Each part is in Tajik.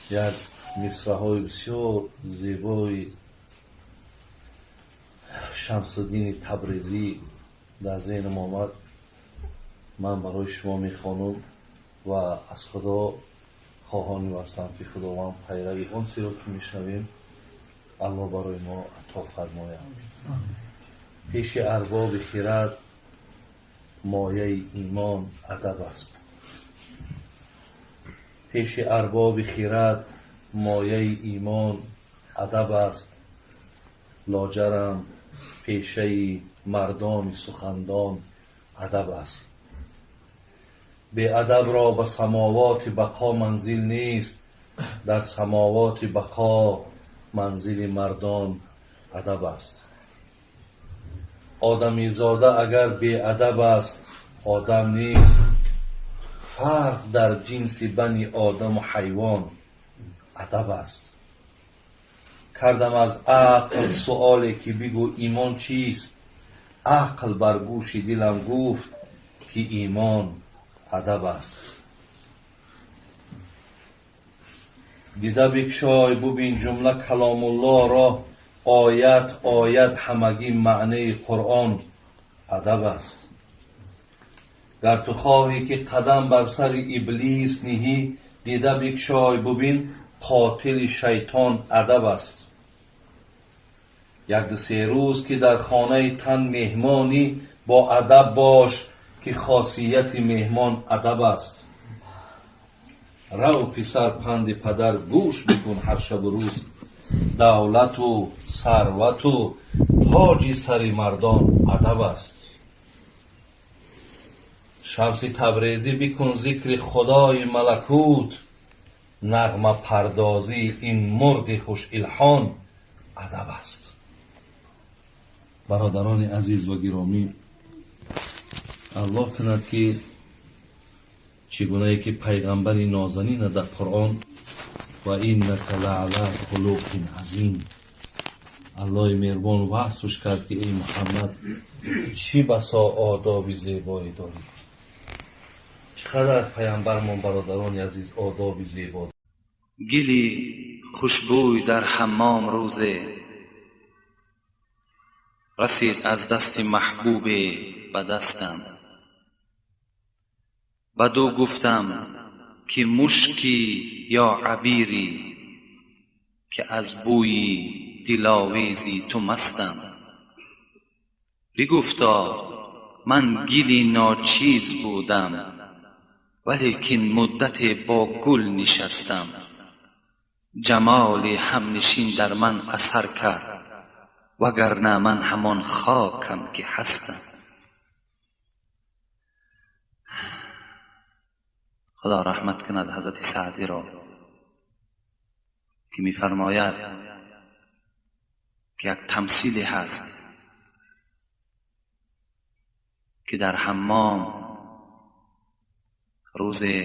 Як мисраҳои бисёр зебои Шамсуддини Табрезӣ дар зеҳнам омад. Ман барои шумо мехонам ва аз Худо хоҳонӣ ҳастам, ки Худованд пайрави он чиро, ки мешунавем, Аллоҳ барои мо ато фармояд. Пеши арбоби хирад мояи имон адаб аст. Пеши арбоби хирад мояи имон адаб аст. Лоҷарам пешаи мардони сухандон адаб аст. Беадабро ба самовоти бақо манзил нест. Дар самовоти бақо манзили мардон адаб аст. Одамизода агар беадаб аст, одам нест. Фарқ дар ҷинси бани одаму ҳайвон адаб аст. Кардам аз ақл суоле, ки бигӯ, имон чист? Ақл бар гӯши дилам гуфт, ки имон адаб аст. Дида бикшой, бубин ҷумла каломуллоҳро, оят оят ҳамагӣ маънеи Қуръон адаб аст. Гар ту хоҳӣ, ки қадам бар сари иблис ниҳӣ, дида бикшой, бубин, қотили шайтон адаб аст. Як ду се рӯз, ки дар хонаи тан меҳмонӣ, бо адаб бош, ки хосияти меҳмон адаб аст. Рав, писар, панди падар гӯш бикун ҳар шабу рӯз. Давлату сарвату тоҷи сари мардон адаб аст. Шамси Табрезӣ, бикун зикри Худои малакут. Нағмапардозии ин мурғи хушилҳон адаб аст. Бародарони азиз ва гиромӣ, Аллоҳ кунад, ки чӣ гунае ки пайғамбари нозанина дар Қуръон «ва иннака лаъала хулуқин азим» Аллоҳи меҳрубон васфш кард, ки эй Муҳаммад, чӣ басо одоби зебое дорӣ. Чӣ қадар паямбармон, бародарони азиз, одоби зебо. Гили хушбӯй дар ҳаммом рӯзе расид аз дасти маҳбубе ба дастам. Баду гуфтам, ки мушкӣ ё абирӣ, ки аз бӯи диловези ту мастам? Бигуфто: ман гили ночиз будам, валекин муддате бо гул нишастам. Ҷамоли ҳамнишин дар ман асар кард, вагарна ман ҳамон хокам, ки ҳастам. Худо раҳмат кунад ҳазрати Саъдиро, ки мефармояд, ки як тамсиле ҳаст, ки дар ҳаммом рӯзе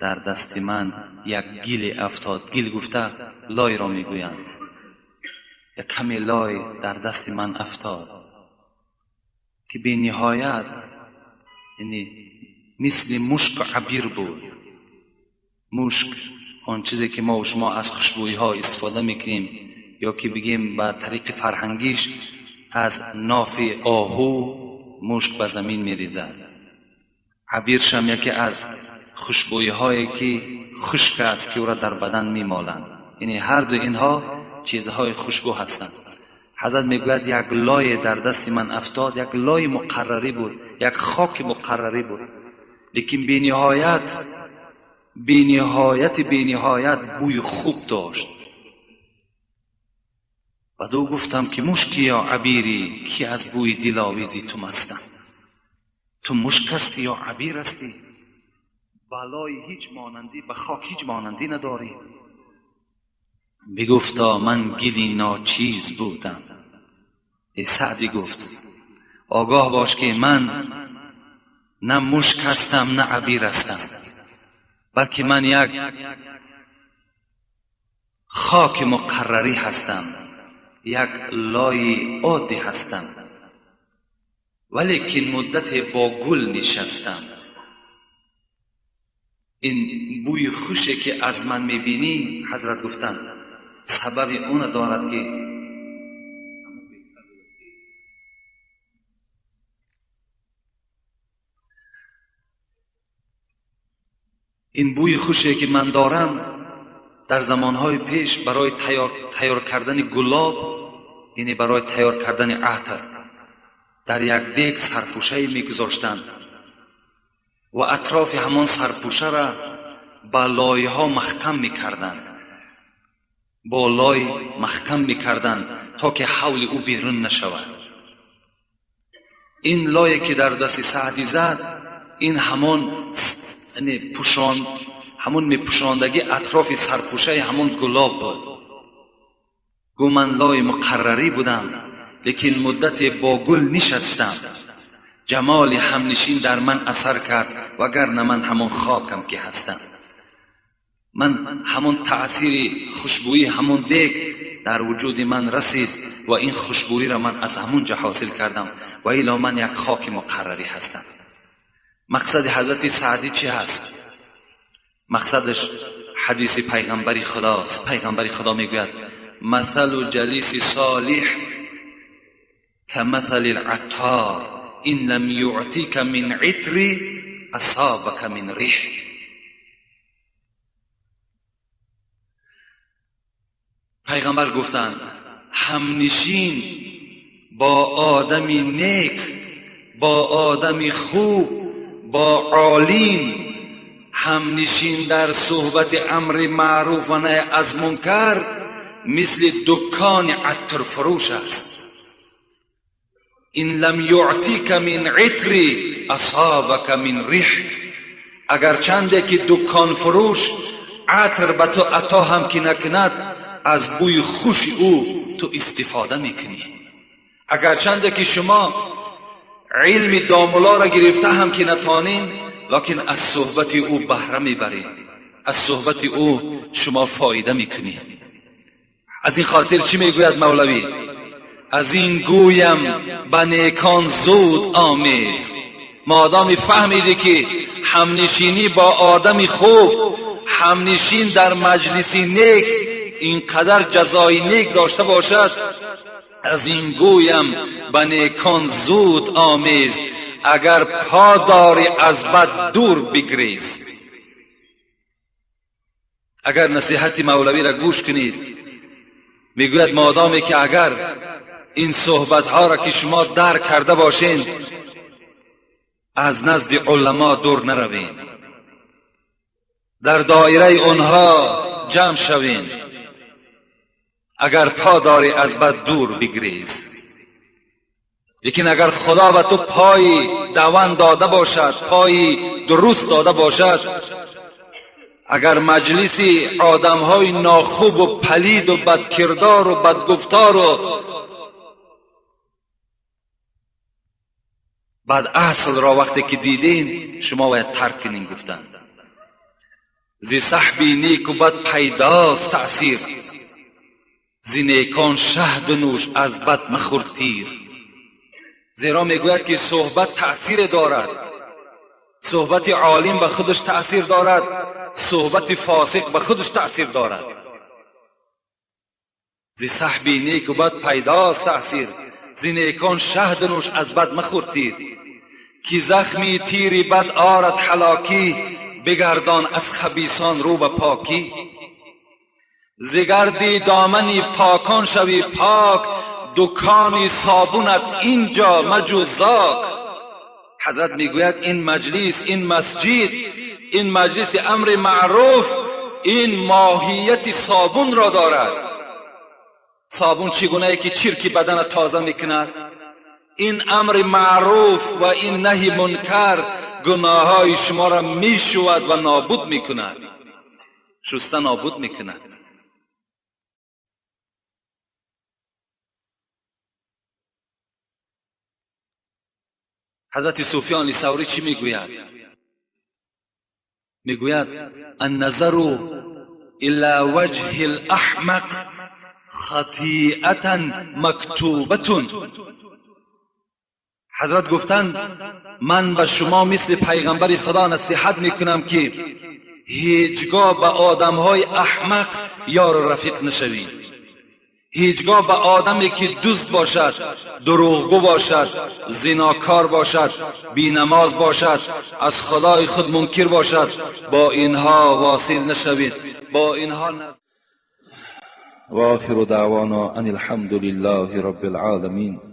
дар дасти ман як гиле афтод. Гил гуфта лойро мегӯянд. Як каме лой дар дасти ман афтод, ки бениҳоят, яъне мисли мушку абир буд. Мушк он чизе, ки мо шумо аз хушбӯиҳо истифода мекунем, ё ки бигем ба тариқи фарҳангиш, аз нофи оҳу мушк ба замин мерезад. Абиршам яке аз хушбӯиҳое, ки хушк аст, ки ӯро дар бадан мемоланд. Яъне ҳарду инҳо чизҳои хушбӯ ҳастанд. Ҳазрат мегӯяд, як лое дар дасти ман афтод, як лои муқаррарӣ буд, як хоки муқаррарӣ буд, лекин бениҳоят, бениҳояти бениҳоят бӯи хуб дошт. Баду гуфтам, ки мушки ё абирӣ, ки аз бӯи диловези ту мастам? Ту мушк ҳастӣ ё абир ҳастӣ? Балои ҳеҷ монандӣ, ба хок ҳеҷ монандӣ надорӣ. Бигуфто: ман гили ночиз будам. Эй Саъдӣ, гуфт, огоҳ бош, ки ман на мушк ҳастам, на абир ҳастам, балки ман як хоки муқаррарӣ ҳастам, як лои оддӣ ҳастам, валекин муддате бо гул нишастам. Ин бӯи хуше ки аз ман мебинӣ, ҳазрат гуфтанд, сабаби она дорад ки ин бӯи хуше ки ман дорам дар замонҳои пеш барои тайёр кардани гулоб, яъне барои тайёр кардани атр, дар як дег сарпӯшае мегузоштанд ва атрофи ҳамон сарпӯшаро ба лойҳо маҳкам мекарданд, бо лой маҳкам мекарданд то ки ҳавли ӯ берун нашавад. Ин лое ки дар дасти Саъдӣ зад, ин ҳамон пӯшон, ҳамон мепӯшондагӣ атрофи сарпӯшаи ҳамон гулоб буд. Гӯ ман лои муқаррарӣ будам, лекин муддате бо гул нишастам, ҷамоли ҳамнишин дар ман асар кард, вагарна ман ҳамон хокам ки ҳастам. Ман ҳамон таъсири хушбӯии ҳамон дег дар вуҷуди ман расид ва ин хушбӯиро ман аз ҳамон ҷо ҳосил кардам, ва ило ман як хоки муқаррарӣ ҳастам. Мақсади ҳазрати Саъдӣ чӣ ҳаст? Мақсадаш ҳадиси пайғамбари худост. Пайғамбари худо мегӯяд: مثل جلیس صالح كمثل العطار إن لم يعطيك من عطر أصابك من ريح. پیغمبر گفتند همنشین با آدمی نیک، با آدمی خوب، با عالم، همنشین در صحبت امر معروف و نهی از منکر مثل دکان عطر فروش است. این لم یعطیک من عطر اصابک من ریح. اگر چنده که دکان فروش عطر به تو عطا هم که نکند، از بوی خوش او تو استفاده میکنی. اگر چنده که شما علم داملا را گرفته هم که نتانین، لکن از صحبت او بهره میبرین، از صحبت او شما فایده میکنید. از این خاطر چی میگوید مولوی؟ از این گویم به نیکان زود آمیز. مادامی فهمیدی که همنشینی با آدمی خوب، همنشین در مجلسی نیک اینقدر جزای نیک داشته باشد، از این گویم به نیکان زود آمیز، اگر پا داری از بد دور بگریز. اگر نصیحت مولوی را گوش کنید، میگوید مادامی که اگر این صحبت ها را که شما درک کرده باشین، از نزد علما دور نروین، در دایره اونها جمع شوین، اگر پا داری از بد دور بگریز. لیکن اگر خدا به تو پای دوان داده باشد، پای درست داده باشد، اگر مجلسی آدمهای ناخوب و پلید و بدکردار و بدگفتار و بد اصل را وقتی که دیدین، شما باید ترک کنین. گفتند زی صحبی نیک و بد پیداست تأثیر، زی نیکان شهد نوش از بد مخور تیر. زیرا میگوید که صحبت تأثیر دارد، صحبت عالم به خودش تأثیر دارد، صحبت فاسق به خودش تأثیر دارد. زی صحبی نیک و بد پیداست تأثیر، زی نیکان شهد نوش از بد مخور تیر. کی زخمی تیری بد آرد هلاکی، بگردان از خبیثان رو به پاکی. زگردی دامنی پاکان شوی پاک، دکانی صابونت اینجا مجو زاک. حضرت میگوید این مجلس، این مسجد، این مجلس امر معروف، این ماهیت صابون را دارد. صابون چگونه ای که چرک بدن تازه میکند، این امر معروف و این نهی منکر گناههای شما را میشود و نابود میکند، شسته نابود میکند. حضرت سفیان ثوری چی میگوید؟ میگوید النظر الى وجه الاحمق خطیئة مکتوبة. حضرت گفتند من به شما مثل پیغمبر خدا نصیحت میکنم که Ҳеҷгоҳ ба одамҳои аҳмақ ёру рафиқ нашавед. Ҳеҷгоҳ ба одаме ки дузд бошад, дурӯғгӯ бошад, зинокор бошад, бенамоз бошад, аз Худои худ мункир бошад, бо инҳо восил нашавед, бо инҳо. وآخر دعوانا أن الحمد لله رب العالمين.